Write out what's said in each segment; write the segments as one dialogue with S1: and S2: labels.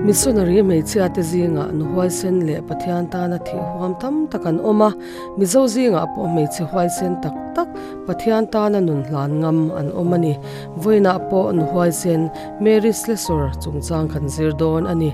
S1: Missionary hmeichhia te zingah nu huaisen leh Pathian tana thih huam tam tak an awm a, Mizo zingah pawh hmeichhe huaisen tak tak Pathian tana nun hlan ngam an awm a ni. Vawiinah pawh nu huaisen Mary Slessor chungchang kan zir dawn a ni.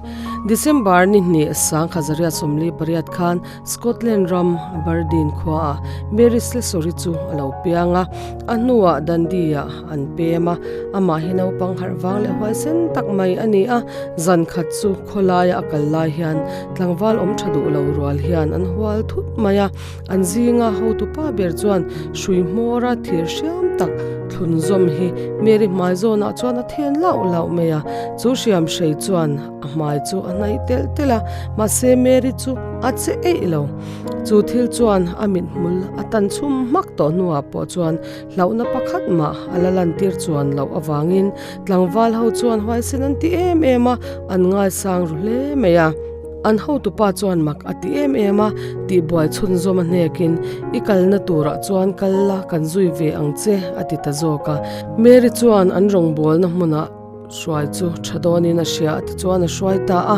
S1: December ni hnih 1948 khan Scotland ram Aberdeen khuaah Mary Slessor-i chu a lo piang a, a hnuah Dundee-ah an pem a. Amah hi naupang harh vang leh huaisen tak mai a ni a, zan khat chu khawlaia a kal lai hian tlangval awm tha duh lo rual hian an hual thut mai a. An zinga hotupa ber chuan hrui hmawra thir hriam tak thlun zawm hi Mary hmai zawnah chuan a then lauh lauh mai a, chu hriam hrei chuan A hmai chu a hnaih telh telh a, mahse Mary chu a che eih lo. Chu thil chuan a mithmul a tan chhum hmak tawh hnuah pawh chuan hlauhna pakhat mah a la lantir chuan loh avangin tlangval ho chuan huaisen an ti em em a, an ngaisang ru hle mai a. An hotupa chuan mak a ti em em a, tihbuai chhunzawm a hnekin, I kalna turah chuan kal la kan zui ve ang che a ti ta zawk a. Mary chuan an rawngbawlna hmunah, Hruai chu tha dawnin a hria a tichuan a hruai ta a.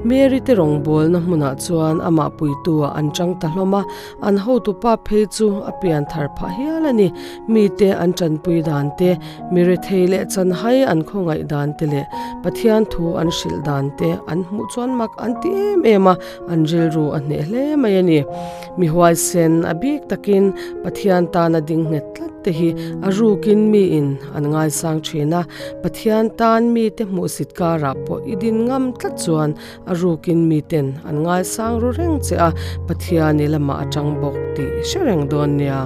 S1: Mary te rawngbawlna hmunah chuan amah puitu ah an chang ta hlawm a, an hotupa phei chu a pian thar phah hial a ni. Mite an tanpui dan te, mi rethei leh chanhai an khawngaih dan te leh Pathian thu an hrilh dan te an hmuh chuan mak an ti em em a, an rilru a hneh hle mai a ni. Mi huaisen a bik takin Pathian tana ding nghet tlat te hi a rukin miin an ngaisang thin a, Pathian tan mite hmuhsit karah pawh i din ngam tlat chuan a rukin miten an ngaisang ru reng che a, Pathian i lamah a tang bawk tih i hre reng dawn nia.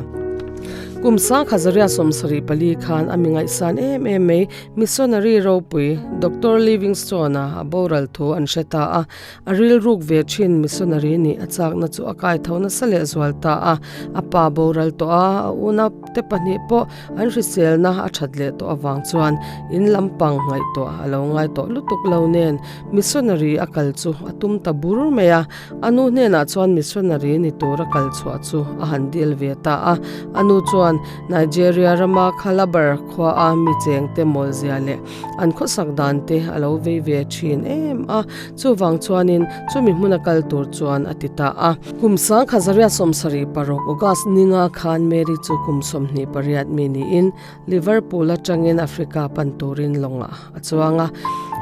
S1: Kum 1974 khan a mi ngaihsan em em mai Missionary ropui Doctor Livingstone-a a boral thu an hre ta a, A rilruk ve thin missionary nih a chakna chu a kai tho nasa leh zual ta a. A pa boral tawh a, a unau te pahnih pawh an hriselna a that leh tawh avang chuan in lampang ngaihtuah a lo ngai tawh lutuk lo nen missionary a kal chu a tum ta bur mai a. A nu hnenah chuan missionary ni tur a kal chhuah chu a han dil ve ta a. A nu chuan Nigeria rama Calabar khua a mi chengte mawlzia leh An khawsak dan te a lo vei ve thin em a, chuvang chuanin chumi hmuna kal tur chuan a ti ta a. Kum 1976 August ninga khan Mary chu kum 28 mi niin Liverpool atangin Africa pan turin lawngah a chuang a.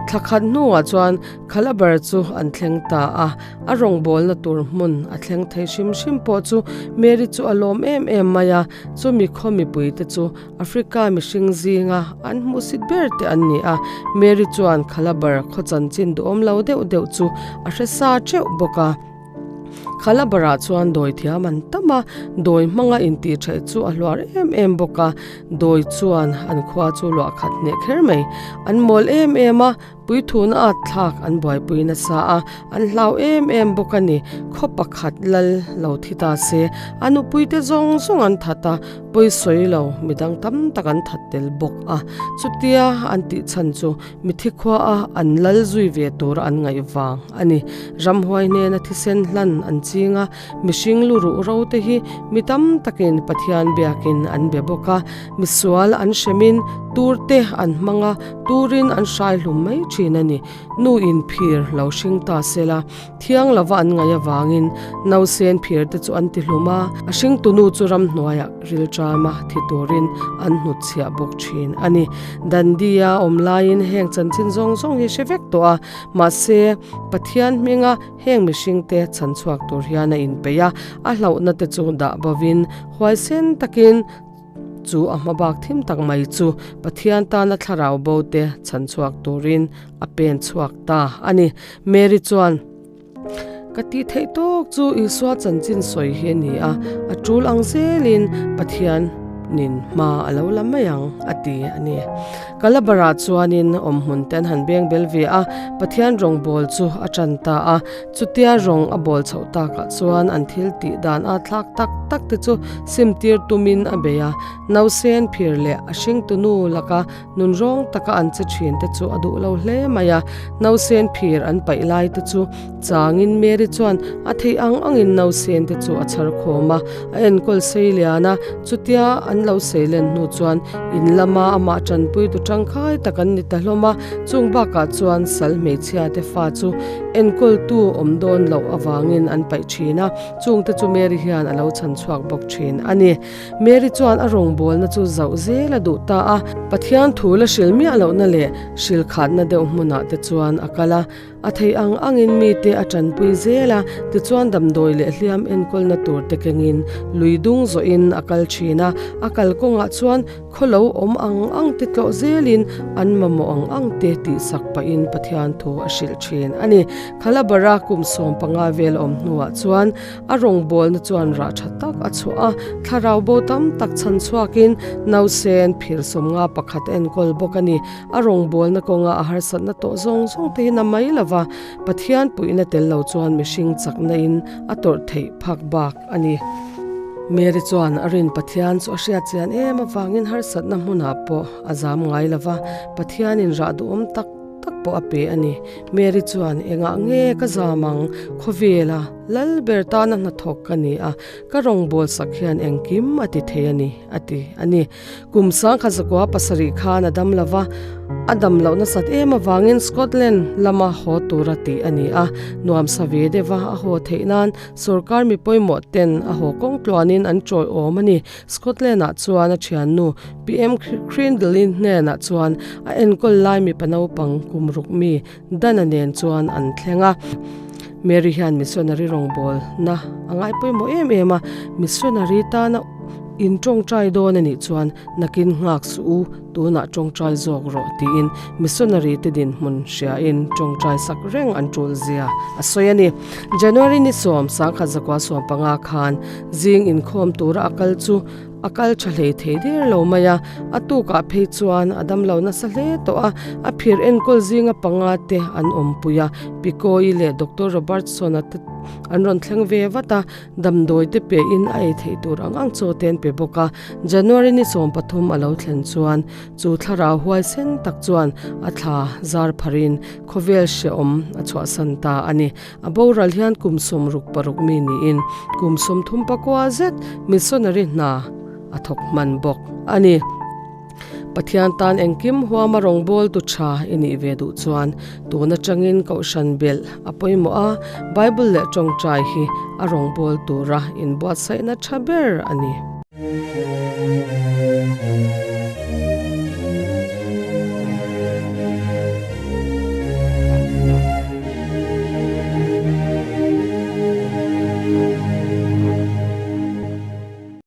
S1: Thla khat hnuah chuan Calabar chu an thleng ta a, a rawngbawlna tur hmun a thleng thei hrim hrim pawh chu Mary chu a lawm em em mai a, chumi khaw mipuite chu Africa mihring zinga an hmuhsit ber te an ni a, Mary chuan Calabar khaw chanchin duhawm lo deuh deuh chu a hre sa teuh bawk a. Calabar-ah chuan dawi thiam an tam a, dawi hmanga intih theih chu a hluar em em bawk a, dawi chuan an khua chu luah khat hneh kher mai. An mawl em em a, Puithuna at thlak an buaipui nasa a, an hlau em em bawk a ni. Khaw pakhat lal lo thi ta se, a nupuite zawng zawng an that a, pawisawi lo midang tam tak an that tel bawk a. Chutia an tih chhan chu mithi khua a an lal zui ve tura an ngaih vang a ni. Ramhuai hnena thisen hlan an ching a, mihring lu ruh ro te hi mi tam takin Pathian biakin an be bawk a, misual an hremin tur te an hmang a, Turin an hrai hlum mai thin a ni. Nu in phir lo hring ta se la, thiang lova an ngaih avangin nausen phir te chu an ti hlum a, a hringtu nu chu ramhnuaiah rilṭama thi turin an hnutchhiah bawk thin a ni. Dundee-a awm laiin heng chanchin zawng zawng hi hre vek tawh a, mahse Pathian hminga heng mihringte chhan chhuak tur hian a inpeih a, a hlauhna te chu dah bovin huaisen takin, Chu a hma bak thim tak mai chu Pathian tana thlarau bo te chhan chhuak turin a pen chhuak ta a ni. Mary chuan, Ka tih theih tawk chu Isua chanchin sawi hi a ni a, a tul ang zelin Pathian nin hma a lo la mai ang, a ti a ni. Calabar-ah chuanin awmhmun te an han beng bel ve a, Pathian rawngbâwl chu a ṭan ta a. Chutia rawng a bawl chhoh takah chuan an thil tih dan a thlak tak tak te chu simtir tumin a bei a, nausen phir leh a hringtunu laka nun rawng taka an che thin te chu a duh lo hle mai a. Nausen phir an paih lai te chu changin Mary chuan a theih ang angin nausen te chu a chhar khawm a, a enkawl sei lian a, chutia an. An lo seilen hnu chuan in lama amah tanpuitu tangkai tak an ni ta hlawm a, chung bakah chuan sal hmeichhia te fa chu enkawltu awm dawn loh avangin an paih thin a, chungte chu Mary hian a lo chhan chhuak bawk thin a ni. Mary chuan a rawngbawlna chu zauh zel a duh ta a, Pathian thu la hril miah lohna leh hril khatna deuh hmunah te chuan a kal a, A theih ang angin mite a tanpui zel a, tichuan damdawi leh hliam enkawlna tur te kengin lui dung zawhin a kal thin a, a kalkawngah chuan khawlo awm ang ang te tlawh zelin an mamawh ang ang te tihsak pahin Pathian thu a hrilh thin a ni. Khalabara kum 15 vel awm hnuah chuan a rawngbawlna chuan rah tha tak a chhuah a, thlarau bo tam tak chhan chhuakin nausen phir 51 a enkawl bawk a ni. A rawngbawlna kawnga a harsatna tawh zawng zawng te hi na mai lova, Pathian puihna tel lo chuan mihring chakna in a tawrh theih phak bak a ni. Mary chuan a rin Pathian chu a hriat chian em avangin harsatna hmunah pawh a zam ngai lova, Pathianin rah duhawm tak tak pawh a pe a ni. Mary chuan, Engah nge ka zam ang? Khawvela lal ber tana hnathawk ka ni a, ka rawngbâwl sak hian engkim a ti thei a ni, a ti a ni. Kum 1907 khan a dam lo va, a dam loh nasat em avangin Scotland lama haw tura tih a ni a. Nuamsa ve deuha a haw theih nan sorkar mi pawimawh ten a haw kawng tluanin an ṭawiawm a ni. Scotland-ah chuan a ṭhiannu PM Crindle-i hnenah chuan a enkawl lai mipa naupang kum ruk mi Dana nen chuan an thleng a. Mary hian missionary rawngbawlna a ngai pawimawh em em a, missionary tana in tawngtai dawn a nih chuan nakin nghak suh u, tunah tawngtai zawk rawh tiin missionary te dinhmun hriain tawngtai sak reng an tul zia a sawi a ni. January ni 10, 1915 khan zing inkhawm tura a kal chu A kal tha hlei thei der lo mai a, a tukah phei chuan a damlo nasa hle tawh a, a phir enkawl zinga panga te an awmpui a, Pikawi leh Doctor Robertson-a te an rawn thleng ve vat a, damdawi te pe in a ei theih tur ang ang chaw te an pe bawk a. January ni 13 a lo thlen chuan chu thlarau huaisen tak chuan a thla zar pharin khawvel hrehawm a chhuahsan ta a ni. A boral hian kum 66 mi niin kum 34 zet missionary hna a thawk hman bawk a ni. Pathian tan engkim huama rawngbawltu tha i nih ve duh chuan tun atangin kohhran belh a pawimawh a, Bible leh tawngtai hi a rawngbâwl tura inbuatsaihna tha ber a ni.